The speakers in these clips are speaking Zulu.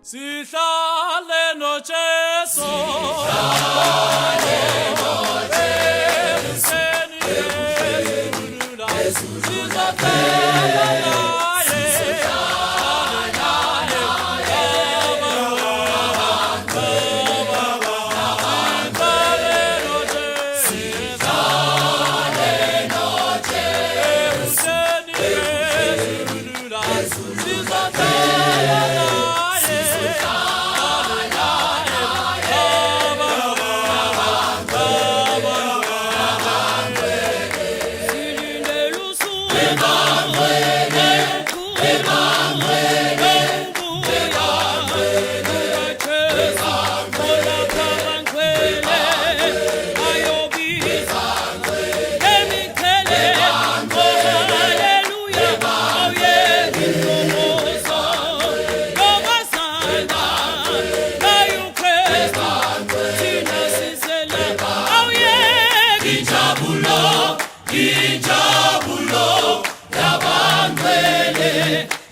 Sihlale noJesu, sihlale noJesu, sizohlala naye, sihlale noJesu, sizohlala naye. Silindele usuku olukhulu lukaJesu, olapha abangcwele ayobiza emiqhele. Oh haleluya, awuyeke intokozo yokwazana naye uKristu, thina sisela awuyeke Injabulo, injabulo yabangcwele,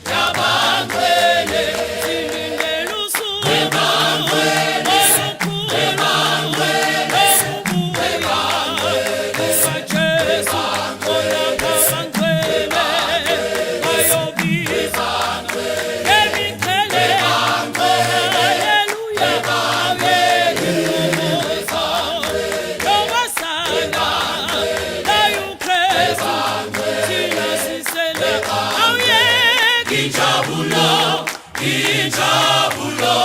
yabangcwele. Silindele usuku olukhulu lokubuya kukaJesu, olapha abangcwele ayobiza emiqhele. Oh haleluya, awuyeke intokozo yokwazana naye uKristu, thina sisela awuyeke Injabulo, injabulo.